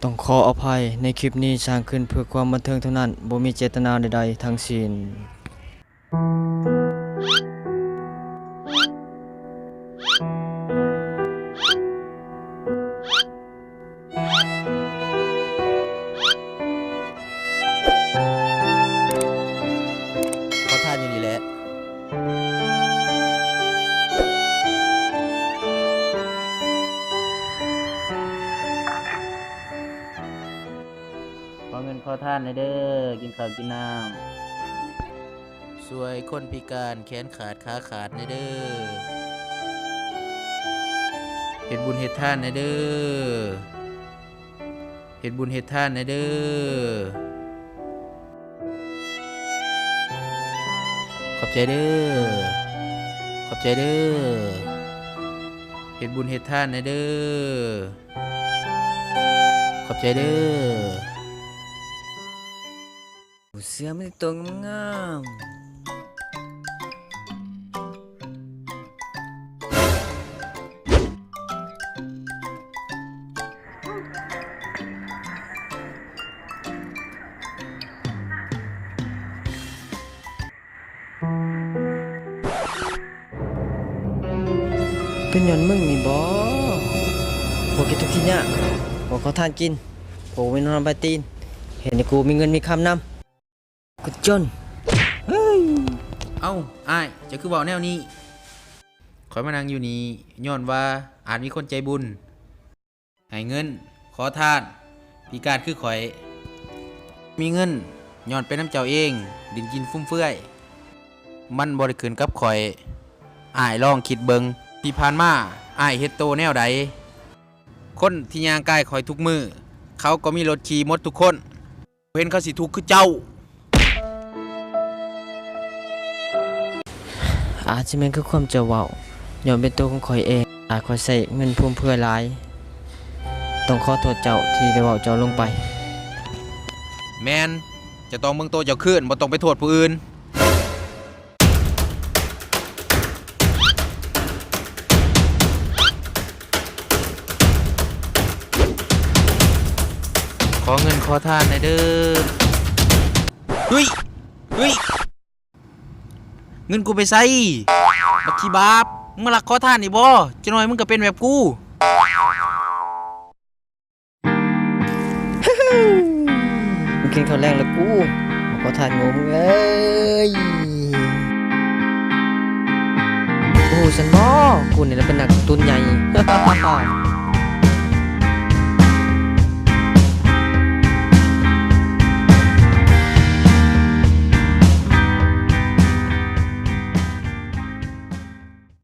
ຕ້ອງຂໍອະໄພ, ໃນຄລິບນີ້ສ້າງຂຶ້ນເພື່ອຄວາມບັນເທີງເທົ່ານັ້ນ, ບໍ່ມີເຈດຕະນາໃດໆທັງສິ້ນ. ຂໍທານຢູ່ນີ້ແຫຼະ. ຂໍເງິນຂໍທານແດ່ເດີ້ ກິນເຂົ້າກິນນ້ຳ. ຊ່ວຍຄົນພິການແຂນຂາດຂາຂາດແດ່ເດີ້. ເຮັດບຸນເຮັດທານແດ່ເດີ້. ເຮັດບຸນເຮັດທານແດ່ເດີ້. ຂອບໃຈເດີ້. ຂອບໃຈເດີ້. ເຮັດບຸນເຮັດທານແດ່ເດີ້. ຂອບໃຈເດີ້. ເສື້ອມີແຕ່ໂຕງາມໆ. ເປັນຍ້ອນມຶງນີ້ບໍ? ພວກຂີ້ທຸກຂີ້ຍາກ, ພວກຂໍທານກິນ, ພວກບໍ່ມີໜ່ວຍບາຍຕີນ, ເຮັດໃຫ້ກູມີເງິນມີຄຳນຳ. ກູຈົນ. ເຮີ້ຍ. ເອົ້າ ອ້າຍ, ເຈົ້າຄືເວົ້າແນວນີ້? ຂ້ອຍມານັ່ງຢູ່ນີ້ ຍ້ອນວ່າອາດມີຄົນໃຈບຸນ ໃຫ້ເງິນ ຂໍທານ ພິການຄືຂ້ອຍ. ມີເງິນຍ້ອນເປັນນຳເຈົ້າເອງ ຫຼິ້ນກິນຟຸມເຟືອຍ. ມັນບໍ່ໄດ້ຂຶ້ນກັບຂ້ອຍ. ອ້າຍລອງຄິດເບິ່ງ, ທີ່ຜ່ານມາອ້າຍເຮັດໂຕແນວໃດ? ຄົນທີ່ຍ່າງກາຍຂ້ອຍທຸກມື້ ເຂົາກໍມີລົດຂີ່ໝົດທຸກຄົນ. ເຫັນເຂົາຊິທຸກຄືເຈົ້າ. ອາດຈະແມ່ນຄືຄວາມເຈົ້າເວົ້າ, ຍ້ອນເປັນໂຕຂອງຂ້ອຍເອງ, ອາດຂ້ອຍໃຊ້ເງິນຟຸມເຟືອຍຫຼາຍ. ຕ້ອງຂໍໂທດເຈົ້າທີ່ໄດ້ເວົ້າເຈົ້າລົງໄປ. ແມ່ນ, ເຈົ້າຕ້ອງເບິ່ງໂຕເຈົ້າຄືນ, ບໍ່ຕ້ອງໄປໂທດຜູ້ອື່ນ. ຂໍເງິນຂໍທານແດ່ເດີ້. ເຮີ້ຍ ເຮີ້ຍ ເງິນກູໄປໃສ? ບັກຂີ້ບາບ, ມຶງມາລັກຂໍທານນີ້ບໍ? ຈັກໜ້ອຍມຶງກໍເປັນແບບກູ. ມຶງກິນເຂົ້າແລງແລ້ວກູ, ຂໍທານໂງ່ມຶງເອີຍ. ບໍ່ຮູ້ຊັ້ນບໍ? ກູນີ້ລະເປັນນັກຕຸນໃຫຍ່.